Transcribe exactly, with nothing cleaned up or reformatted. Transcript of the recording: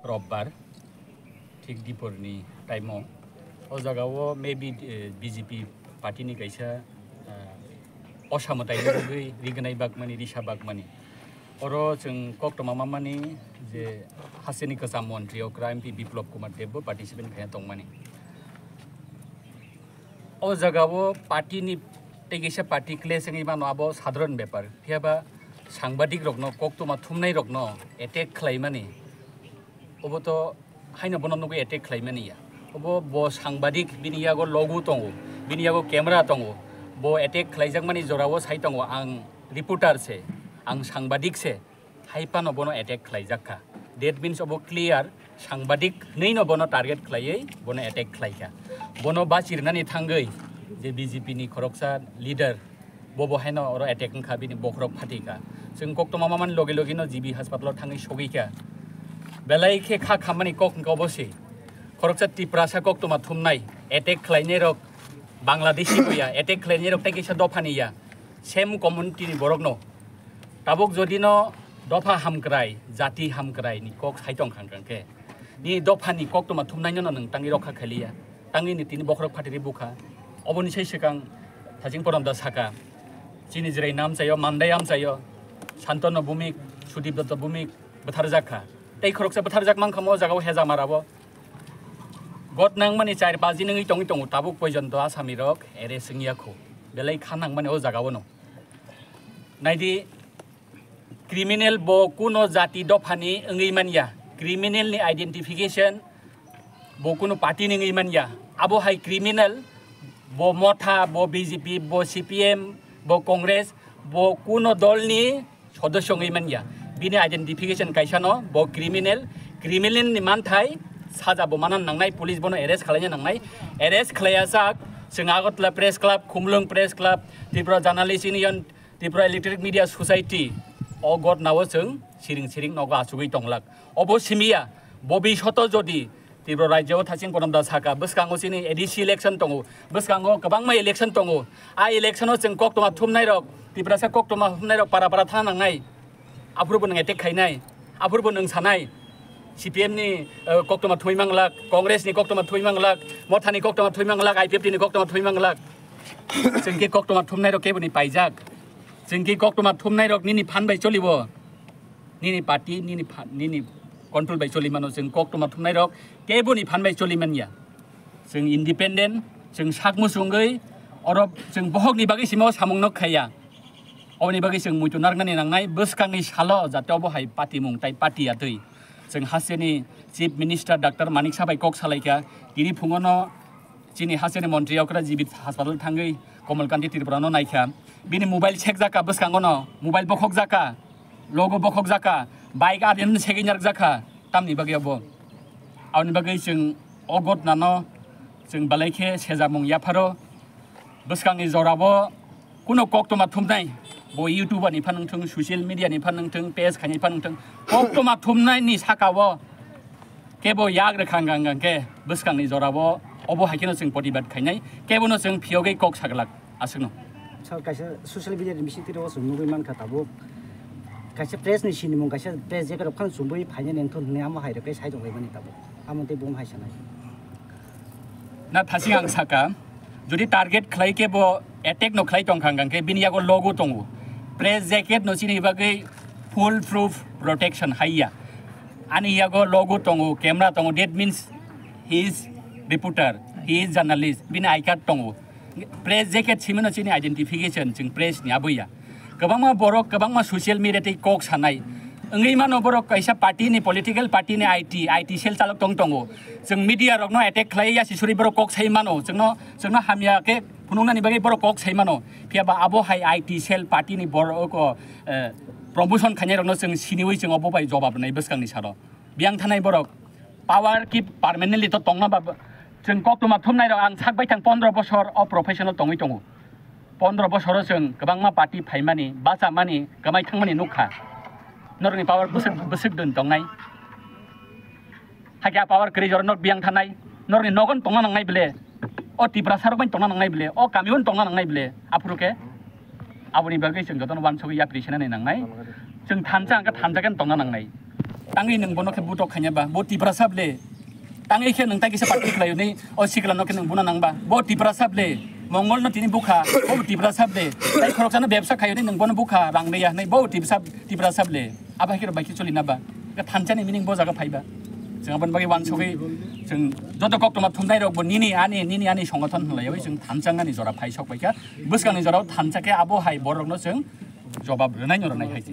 Robbar, thik diporni time-o. O jagao maybe, eh, B J P party-ni kaisa, eh, osamwtai ni bagwi rignai bakmani, risa bakmani. Oro chwng koktwma mamani je hasteni kwcham montri okra M P Biplop Kumar Deb bo participant khaina tongmani. O jagao party-ni tei kaisa party clash wngwi mano, abo sadharan bepar. Phiyaba sangbadik rokno, koktwma thumnai rokno attack khlaimani, obo to haino bono nugwi attack khlaimani ya. Obo bo sangbadik, bini yago logo tongo, bini yago camera tongo, bo attack khlaijakmani jorao sai tongo, "Ang reporter se, ang sangbadik se," hai phano bono attack khlaijak kha. That means obo clear, sangbadik hwnwi no bono target khlaiwi bono attack khlai kha. Bono bachirnani thangwi je B J P ni khoroksa leader, bo bo haino oro attack wngkha, bini bokhorok phatwi kha. Chwng koktwma mamani logi logi no G B hospital o thangwi sogwi kha. Belai khe kha khammani kok hwnkha obo se. Khoroksa Tiprasa koktwma thumnai, attack khlainai rok Bangladeshi bo ya, attack khlainai rok tei kisa dophani ya, same community ni borok no. Tabuk jodi no dopha hamkrai, jati hamkrai ni kok sai tong khang khang khe, ni dopha ni koktwma thumnai no nwng tangwi rokha khaliya, tangwi ni tini bokhorok phatiri bukha. Oboni sai swkang Thaching Porom da saka, chini Jirai nam chayo, Mandai am chayo, Santanu Bhumik, Sudip Dutta Bhumik bwtharjak kha. Tei khoroksa bwtharjak mankha mo jagao Hejamara bo. Got nangmani char paji nungwi tongwi tongo, tabuk poijonto Asami rok arrest wngya kho. Belai kha nangmani o jagao no. Naidi, criminal bo kuno jati dophani wngwi manya, criminal ni identification bo kuno party ni wngwi manya. Abo hai criminal, bo Motha, bo B J P, bo C P M, bo Congress, bo kuno dol ni sodosyo wngwi manya. Bini identification kaisa no, bo criminal, criminal ni manthai saja bo manan nangnai, police bono arrest khwlaina nangnai. Arrest khwlaiya sak, chwng Agartala Press Club, Khumulwng Press Club, Tripura Journalist Union, Tripura Electronic Media Society, o gotnao chwng siring siring nogo achugwi tonglak. Obo simiya, bobi soto jodi Tripura rajyo o Thaching Ponom da saka, bwskango chini A D C election tongo, bwskango kwbangma election tongo. A election o chwng koktwma thumnai rok, Tiprasa koktwma thumnai rok para para thana nangnai. Aphuru bo nwng attack khainai, aphuru bo nwng sanai, C P M ni, eh, koktwma thumwi manglak, Congress ni koktwma thumwi manglak, Motha ni koktwma thumwi manglak, I P F T ni koktwma thumwi manglak. Chwng khe koktwma thumnai rok kebo ni paijak. Chwng khe koktwma thumnai rok nini phan bai cholibo. Nini party, nini pha-, nini control bai choli mano, chwng koktwma thumnai rok kebo ni phan bai choli manya. Chwng independent, chwng sak muchungwi, oro chwng bohok ni bagwi simo samung nok khaiya. Oboni bagwi chwng muitu narwknani nangnai, bwskangni salo jate obo hai patimung tai pati atwi. Chwng hasteni Chief Minister Doctor Manik Saha bai kok salaikha, tini phungono chini hasteni montri okra G B hospital thangwi Komal Kanti Tripura no naikha. Bini mobile sekjak kha bwskango no, mobile bokhokjak kha, logo bokhokjak kha, bike adin segwi narwkjak kha, tamni bagwi obo. Aboni bagwi chwng o gotnano chwng belai khe sejamung yapharo. Bwskangni jorabo kuno koktwma thumnai, bo YouTuber ni phan wngthung, social media ni phan wngthung, page khaini phan wngthung, koktwma thumnai ni saka o kebo yak rwkha hwnkha hwnkha khe bwskangni jorabo obo hai kheno chwng protibad khainai, kebono chwng phiyogwi kok saglak aswkno. Sir, kaisa social media ni bisingtwi o chwng nugwi mankha tabuk kaisa press ni sinimung, kaisa press jacket rok phano chumui phainani wngthun hwnwi amo hai rok khe sai tonglaimani tabuk. Amo tei bo hai sanai. Na thasing ang saka, jodi target khlai khe bo attack no khlai tongkha hwnkha khe bini yago logo tongo. Press jacket no chini bagwi full proof protection haiya. Ani yago logo tongo, camera tongo, that means he is reporter, he is journalist, bini I card tongo. Press jacket simi no chini identification, chwng press ni aboya. Kwbangma borok, kwbangma social media tei kok sanai. Wngwi mano borok kaisa party ni, political party ni I T, I T cell chalok tong tongo. Chwng media rokno attack khlai ya sisuri borok kok sai mano. Chwngno, chwngno hamya khe phunuknani bagwi borok kok sai mano. Phiya ba abo hai I T cell party ni borok, eh, promotion khainai rokno chwng siniwi chwng obo bai jobab rwnai bwskangni salo. Biyang thanai borok power ki permanently to tongna ba, chwng koktwma thumnai rok ang sak baithang pondro bosor o professional tongwi tongo. Pondro bosoro chwng kwbangma party phaimani, bachamani, kwmai thangmani nukha. Norokni power bwswk, bwswk dun tongnai. Hakhe a power kwrwi jora norok biyang thanai, norokni nogon tongna nangnai bele. O Tiprasa rok bai tongna nangnai bele, o kamio tongna nangnai bele. Aphuru khe aboni bagwi chwng jotono uansugwi yapri senani nangnai. Chwng thansa hwnkhe thansa khe tongna nangnai. Tangwi nwng bono khe butok khaina ba, bo Tiprasa ble. Tangwi khe nwng tai kisa party khlai hwnwi o sikla no khe nwng buna nang ba, bo Tiprasa ble. Mongol no tini bukha, bo Tiprasa ble. Tai khoroksa no bebsa khai hwnwi nwng bono bukha, rang leya hwnwi, bo Tiprasa, Tiprasa ble. Abo hai khe rok bai khe choli na ba. Khe thansa ni meaning bo jaga phai ba. Chwng aboni bagwi wansugwi chwng joto koktwma thumnai rok bo nini ani, nini ani songothon hwnlaiwi chwng thansa ani jora phai sok bai kha. Bwskang ni jora o thansa khe abo hai borok no chwng jobab rwnai no rwnai hai se.